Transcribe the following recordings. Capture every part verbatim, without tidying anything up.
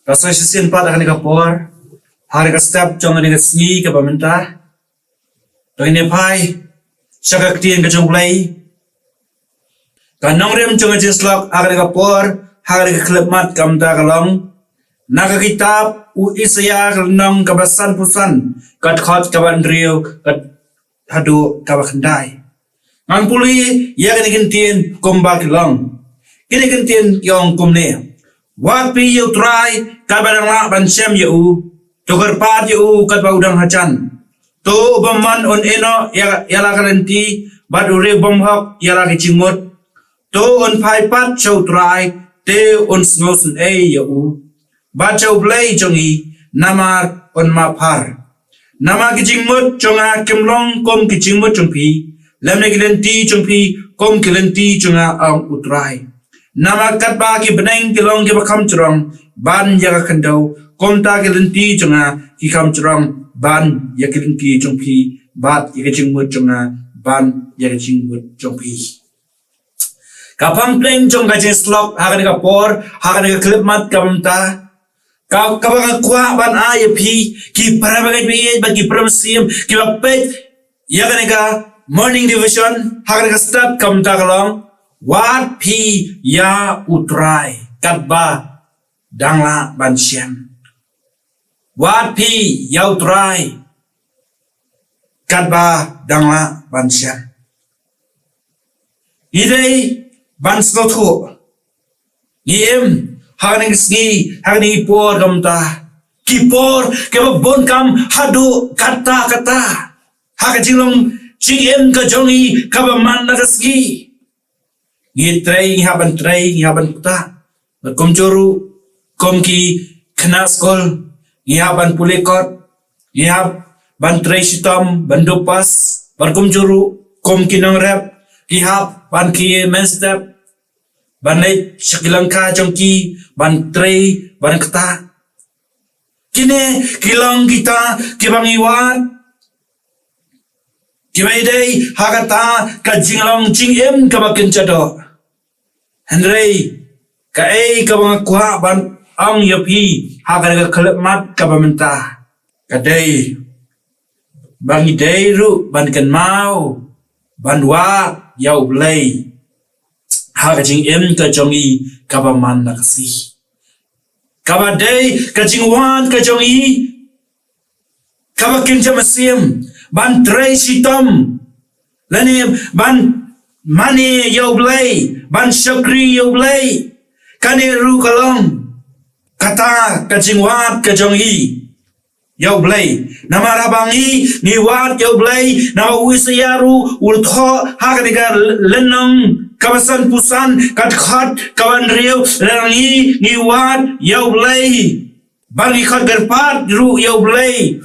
Ka soi shisien pat ha kane ka por, ha kane ka step jong kane ka sngi kaba mynta, to ngin ïa phai sha ka ktien ka jong U Blei. Ka nongrim jong ka jingsyllok ha kane ka por, ha kane ka khyllipmat ka mynta ka long na ka kitab u Isaïah, ka lynnong kaba sanphew san, ka dkhot kaba hynriew, ka haduh kaba khyndai. Ngan pule ïa kine ki ktien kumba ki long. Kine ki ktien ki ong kumne: Wad phi ïa U Trai katba dang lah ban shem ïa u. To kyrpad ïa u katba u dang hajan. To u bymman un ïehnoh ïa, ïa la ka lynti, bad u riewbymhok ïa la ki jingmut. To un phai pat sha U Trai, te un sngewsynei ïa u. Bad sha U Blei jong ngi, namar un map bha. Namar ki jingmut jong nga kim long kum ki jingmut jong phi, lymne ki lynti jong phi kum ki lynti jong nga, ong U Trai. Namar katba ki bneng ki long kiba kham jrong ban ïa ka khyndew, kumta ki lynti jong nga ki kham jrong ban ïa ki lynti jong phi, bad ïa ki jingmut jong nga ban ïa ki jingmut jong phi. Ka phang pdeng jong ka jingsyllok ha kane ka por, ha kane ka khyllipmat ka mynta, ka, kaba nga kwah ban ai ïa phi, ki para bangeit bad ki para mynsiem kiba peit ïa kane ka morning devotion ha kane ka step ka mynta ka long: Wad phi ïa U Trai katba dang lah ban shem. Wad phi ïa U Trai katba dang lah ban shem. Ngi dei ban sngewthuh, ngi im ha kane ka sngi, ha kane ka por ka mynta, ki por kiba bun kam haduh katta katta ha ka jinglong jingim ka jong ngi kaba man la ka sngi. Ngi trei, ngi hap ban trei, ngi hap ban ktah. Bad kumjuh ruh, kum ki khynnah skul, ngi hap ban pule kot, ngi hap ban trei shitom ban dup pass. Bad kumjuh ruh, kum ki nongrep, ki hap ban kiew mynstep, ban leit sha ki lyngkha jong ki, ban trei, ban ktah. Kine ki long kita kiba ngi wad, kiba ïadei ha kata ka jinglong jingim kaba kynja doh. Hynrei kaei kaba nga kwah ban ong ïa phi ha kane ka khyllipmat kaba mynta, ka dei ba ngi dei ruh ban kynmaw ban wad ïa U Blei ha ka jingim ka jong ngi kaba man la ka sngi. Kaba dei ka jingwad ka jong ngi kaba kynja mynsiem, ban trei shitom, lane ban mane ïa U Blei, ban shakri ïa U Blei. Kane ruh ka long kata ka jingwad ka jong ngi ïa U Blei. Namar haba ngi, ngi wad ïa U Blei, namar u Isaïah ruh u thoh ha kane ka lynnong kaba sanphew san, ka dkhot kaba hynriew, lada ngi, ngi wad ïa U Blei, ba ngi khot kyrpad ruh ïa U Blei,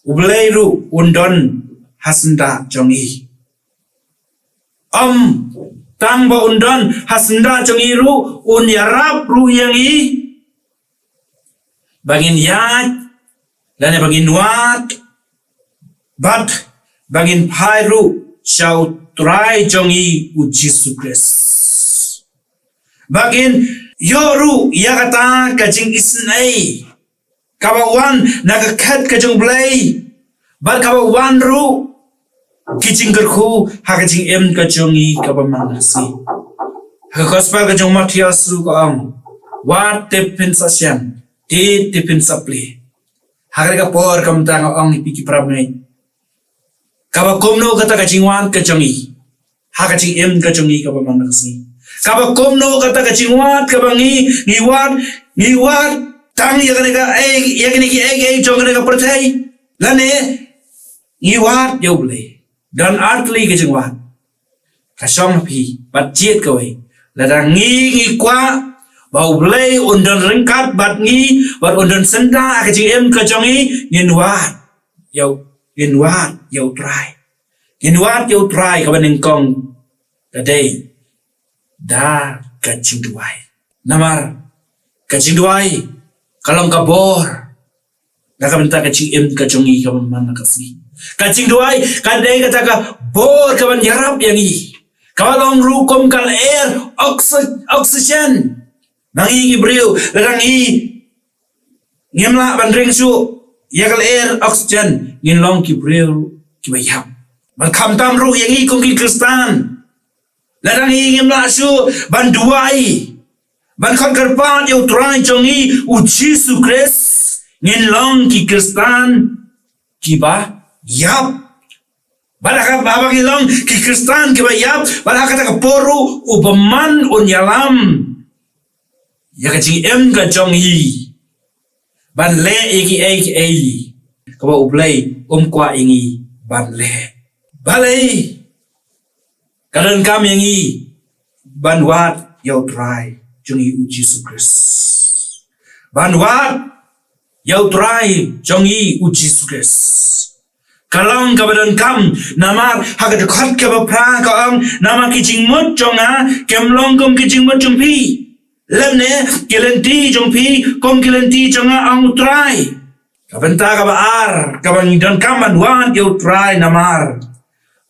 U Blei ruh un don ha syndah jong ngi. Ym tang ba un don ha syndah jong ngi ruh, un ïarap ruh ïa ngi ba ngin ïaid, lane ba ngin wad, bad ba ngin phai ruh sha U Trai jong ngi U Jisu Khrist, ba ngin ïoh ruh ïa kata ka jingisynei kaba wan na ka khet ka jong U Blei, bad kaba wan ruh ki jingkyrkhu ha ka jingim ka jong ngi kaba man la ka sngi. Ha ka gospel ka jong u Mathaios ruh ka ong, wad te phin sa shem, te te phin sa plie. Ha kane ka por ka mynta nga ong ïa phi ki para bangeit, kaba kumno kata ka jingwad ka jong ngi ha ka jingim ka jong ngi kaba man la ka sngi? Kaba kumno kata ka jingwad kaba ngi, ngi wad, ngi wad tang ïa kane ka ei, ïa kine ki ei ei jong kane ka pyrthei, lane ngi wad ïa U Blei? Don ar tylli ka jingwad. Ka shong ha phi bad jied kawei. Lada ngi, ngi kwah ba U Blei un don ryngkat bad ngi, bad un don syndah ha ka jingim ka jong ngi, ngin wad ïa U, ngin wad ïa U Trai. Ngin wad ïa U Trai kaba nyngkong ka dei da ka jingduwai. Namar ka jingduwai ka long ka bor na ka bynta ka jingim ka jong ngi kaba man la ka sngi. Ka jingduwai ka dei kata ka bor kaban ïarap ïa ngi, kaba long ruh kum ka lyer, oxy-, oxygen. Ma ngi ki briew, lada ngi Ngim lah ban ring shuh ïa ka lyer oxygen, ngin long ki briew kiba ïap. Bad khamtam ruh ïa ngi kum ki Khristan, lada ngi ngim lah shuh ban duwai, ban khot kyrpad ïa u Trai jong ngi u Jisu Khrist, ngin long ki Khristan kiba ïap. Bad haba ngi long ki Khristan kiba ïap, bad ha kata ka por ruh u bymman un ïalam ïa ka jingim ka jong ngi ban leh ïa kiei kiei kaba U Blei um kwah ïa ngi ban leh. Balei ka donkam ïa ngi ban wad ïa u Trai jong ngi u Jisu Khrist? Ban wad ïa u Trai jong ngi u Jisu Khrist ka long kaba donkam, namar ha ka dkhot kaba phra ka ong, namar ki jingmut jong nga kim long kum ki jingmut jong phi, lymne ki lynti jong phi kum ki lynti jong nga, ong u Trai. Ka bynta kaba ar kaba ngi donkam ban wad ïa u Trai, namar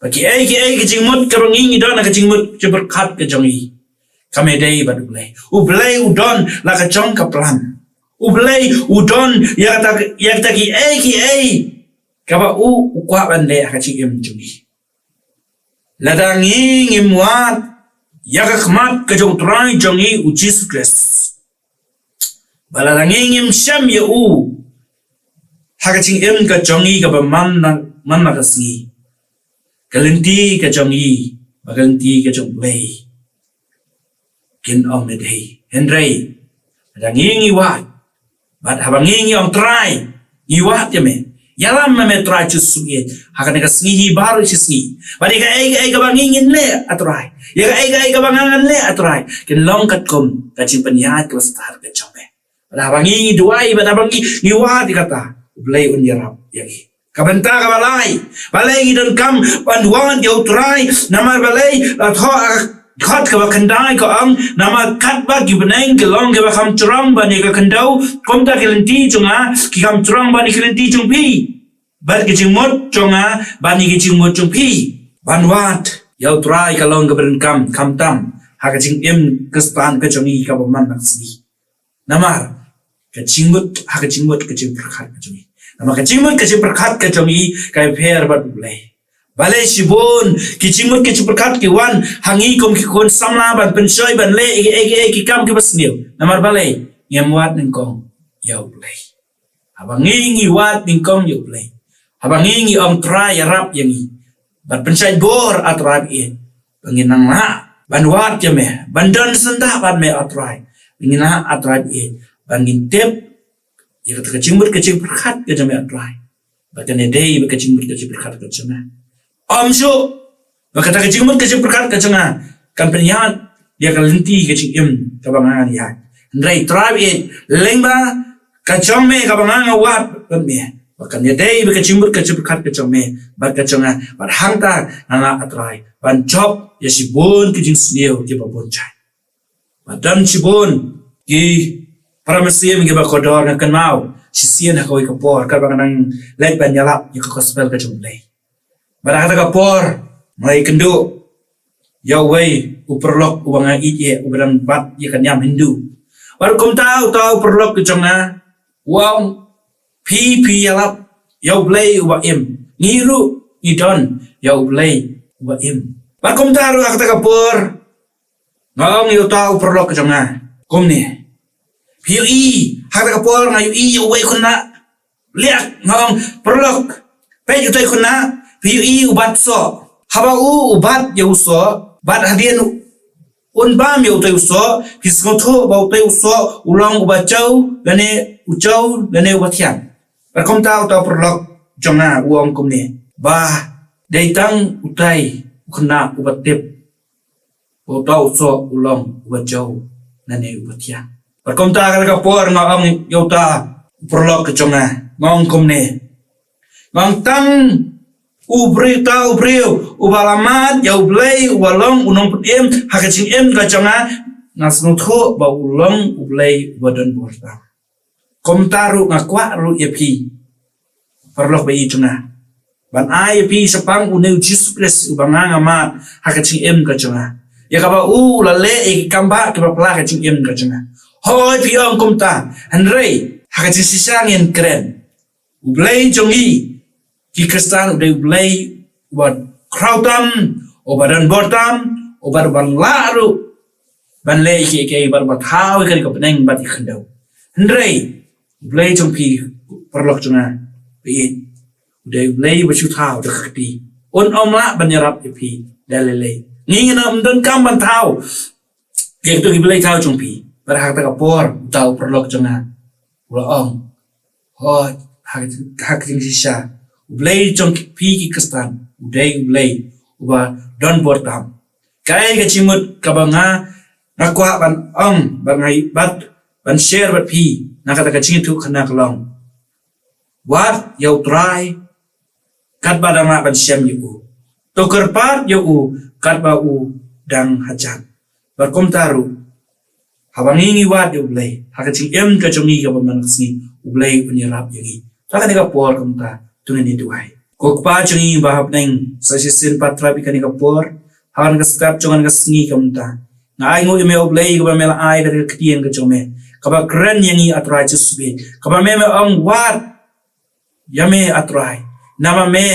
ba kiei kiei ki jingmut kaba ngi ngi don ha ka jingmut jingpyrkhat ka jong ngi, kam ïadei bad U Blei. U Blei u don la ka jong ka plan. U Blei u don ïa kata, ïa kata kiei kiei kaba u u kwah ban leh ha ka jingim jong ngi. Lada ngi ngim wad ïa ka khmat ka jong u Trai jong ngi u Jisu Khrist, ba lada ngi ngim shem ïa u ha ka jingim ka jong ngi kaba man na, man na ka sngi, ka lynti ka jong ngi bad ka lynti ka jong U Blei kin ym ïadei. Hynrei lada ngi ngi wad, bad haba ngi ngi ong, Trai, ngi wad ïa me, ïalam ma me Trai Jisu, ïa ha kane ka sngi hi baroh shi sngi, bad ïa kaei kaei kaba ngi ngin leh, A Trai, ïa kaei kaei kaba nga ngan leh, A Trai, kin long katkum ka jingpynïaid kaba stad ka jong me. Bad haba ngi ngi duwai, bad haba ngi ngi wad ïa kata, U Blei un ïarap ïa ngi. Ka bynta kaba lai, balei ngi donkam ban wad ïa u Trai, namar balei? La thoh ha ka dkhot kaba khyndai ka ong, namar katba ki bneng ki long kiba kham jrong ban ïa ka khyndew, kumta ki lynti jong nga ki kham jrong ban ïa ki lynti jong phi, bad ki jingmut jong nga ban ïa ki jingmut jong phi. Ban wad ïa u Trai ka long kaba donkam, khamtam ha ka jingim Khristan ka jong ngi kaba man na ka sngi. Namar ka jingmut, ha ka jingmut ka jingpyrkhat ka jong ngi. Namar ka jingmut ka jingpyrkhat ka jong ngi ka ïapher bad U Blei. Balei shibun ki jingmut ki jingpyrkhat ki wan ha ngi kum ki khun samla ban pynshoi ban leh ïa ki, ïa ki, ïa ki kam kiba sniew? Namar balei? Ngim wad nyngkong ïa U Blei. Haba ngi ngi wad nyngkong ïa U Blei, haba ngi ngi ong, Trai, ïarap ïa ngi, bad pynshait bor, A Trai, ïa ba ngin nang lah ban wad ïa me, ban don syndah bad me, A Trai, ba ngin lah, A Trai, ïa ba ngin tip ïa kata ka jingmut ka jingpyrkhat ka jong me, A Trai, ba kan ïadei bad ka jingmut ka jingpyrkhat ka jong nga. Ym shuh ba kata ka jingmut ka jingpyrkhat ka jong nga kan pynïaid ïa ka lynti ka jingim kaba nga ngan ïaid. Hynrei Trai, ïa lyngba ka jong me kaba nga nga wad bad me, ba kan ïadei bad ka jingmut ka jingpyrkhat ka jong me bad ka jong nga, bad hangta nga lah, A Trai, ban jop ïa shibun ki jingsniew kiba bun jait. Ba don shibun ki para mynsiem kiba kordor, nga kynmaw shisien ha kawei ka por katba nga nang leit ban ïalap ïa ka gospel ka jong U Blei. Bad ha kata ka por nga la ïakynduh ïa uwei u paralok uba nga ïeit ïa, uba dang bat ïa ka niam Hindu. Bad kumta uta u paralok ka jong nga u ong, phi, phi ïalap ïa U Blei uba im. Ngi ruh ngi don ïa U Blei uba im. Bad kumta ruh ha kata ka por nga ong ïa uta u paralok ka jong nga kumne, phi ïohi, ha kata ka por nga ïohi ïa uwei u khynnah. Liak, nga ong, paralok, peit utai u khynnah, phi ïohi u bat soh. Haba u, u bat ïa u soh, bad hadien un bam ïa utai u soh, phi sngewthuh ba utai u soh u long uba jaw lane u jaw lane uba thiang. Bad kumta uta u paralok jong nga u ong kumne, ba dei tang utai u khynnah uba tip ba uta u soh u long uba jaw lane uba thiang. Bad kumta ha kata ka por nga ong ïa uta u paralok ka jong nga, nga ong kumne, nga ong, tang u briew, uta u briew uba la mad ïa U Blei uba long u nongpynim ha ka jingim ka jong nga, nga sngewthuh ba u long U Blei uba don bor tam. Kumta ruh nga kwah ruh ïa phi, paralok ba ïeit jong nga, ban ai ïa phi shaphang une u Jisu Khrist uba nga nga mad ha ka jingim ka jong nga, ïa kaba u la leh ïa ki kambah kiba pla ha ka jingim ka jong nga. Hooid, phi ong kumta, hynrei Ha ka jingshisha ngin kren, U Blei jong ngi ki Khristan u dei U Blei uba khraw tam, uba don bor tam, uba, uba lah ruh ban leh ïa kiei kiei, uba, uba thaw ïa kane ka bneng bad ïa ka khyndew. Hynrei U Blei jong phi, paralok jong nga, phi, u dei U Blei uba shu thaw da ka kti. Un ym lah ban ïarap ïa phi da lei lei. Ngi ngin ym donkam ban thaw ïa kito ki blei thaw jong phi. Bad ha kata ka por, uta u paralok jong nga u la ong, hooid, ha ka, ha ka jingshisha, U Blei jong phi ki Khristan u dei U Blei uba don bor tam. Kaei ka jingmut kaba nga, nga kwah ban ong bad nga, bad ban share bad phi na kata ka jingïathuhkhana ka long: Wad ïa U Trai katba dang lah ban shem ïa u. To kyrpad ïa u katba u dang hajan. Bad kumta ruh, haba ngi, ngi wad ïa U Blei ha ka jingim ka jong ngi kaba man ka sngi, U Blei un ïarap ïa ngi. Ha kane ka por kumta, to ngin ïa duwai. Ko Kpa jong ngi ba ha bneng, sa shisien pat, Trai, ha kane ka por, ha kane ka step jong kane ka sngi kumta, nga ai nguh ïa me, U Blei, kaba me la ai kata ka ktien ka jong me kaba kren ïa ngi, A Trai Jisu, kaba me, me ong, wad ïa me, A Trai. Namar me,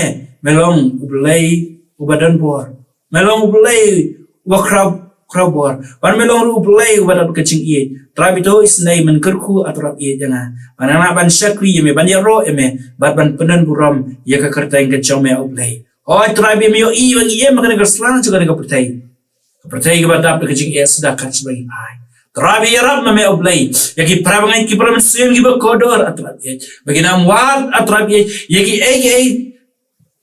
me long U Blei uba don bor. Me long U Blei uba khraw, khraw bor. Bad me long ruh U Blei uba don ka jingïeit. Trai, to isynei men kyrkhu, A Trai, ïeit ïa nga, ban nang lah ban shakri ïa me, ban ïaroh ïa me, bad ban pyndon burom ïa ka kyrteng ka jong me, A Blei. Hooid Trai, me ïohi ba ngi im ha kane ka sla jong kane ka pyrthei. Ka pyrthei kaba dap da ka jingeh suda kat shaba ngi phai. Trai, ïarap ma me, A Blei, ïa ki para bangeit, ki para mynsiem kiba kordor, A Trai, ba kin ym wad, A Trai, ïa kiei kiei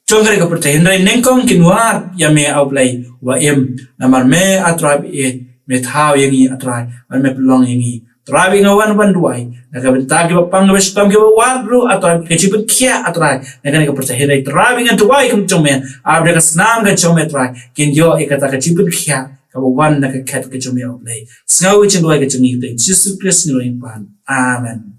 jong kane ka pyrthei, hynrei nyngkong kin wad ïa me, A Blei, uba im. Namar me, A Trai, me thaw ïa ngi, A Trai, bad me pynlong ïa ngi. Trai, nga wan ban duwai na ka bynta kiba pang, kiba shitom, kiba wad ruh, A Trai, ka jingpynkhiah, A Trai, na kane ka pyrthei, hynrei Trai, nga duwai kum jong me, ap da ka snam ka jong me, Trai, kin ïoh ïa kata ka jingpynkhiah kaba wan na ka khet ka jong me, A Blei. Sngew ka jingduwai ka jong ngi, ha ka kyrteng Jisu Khrist ngi duwai, Kpa. Amen.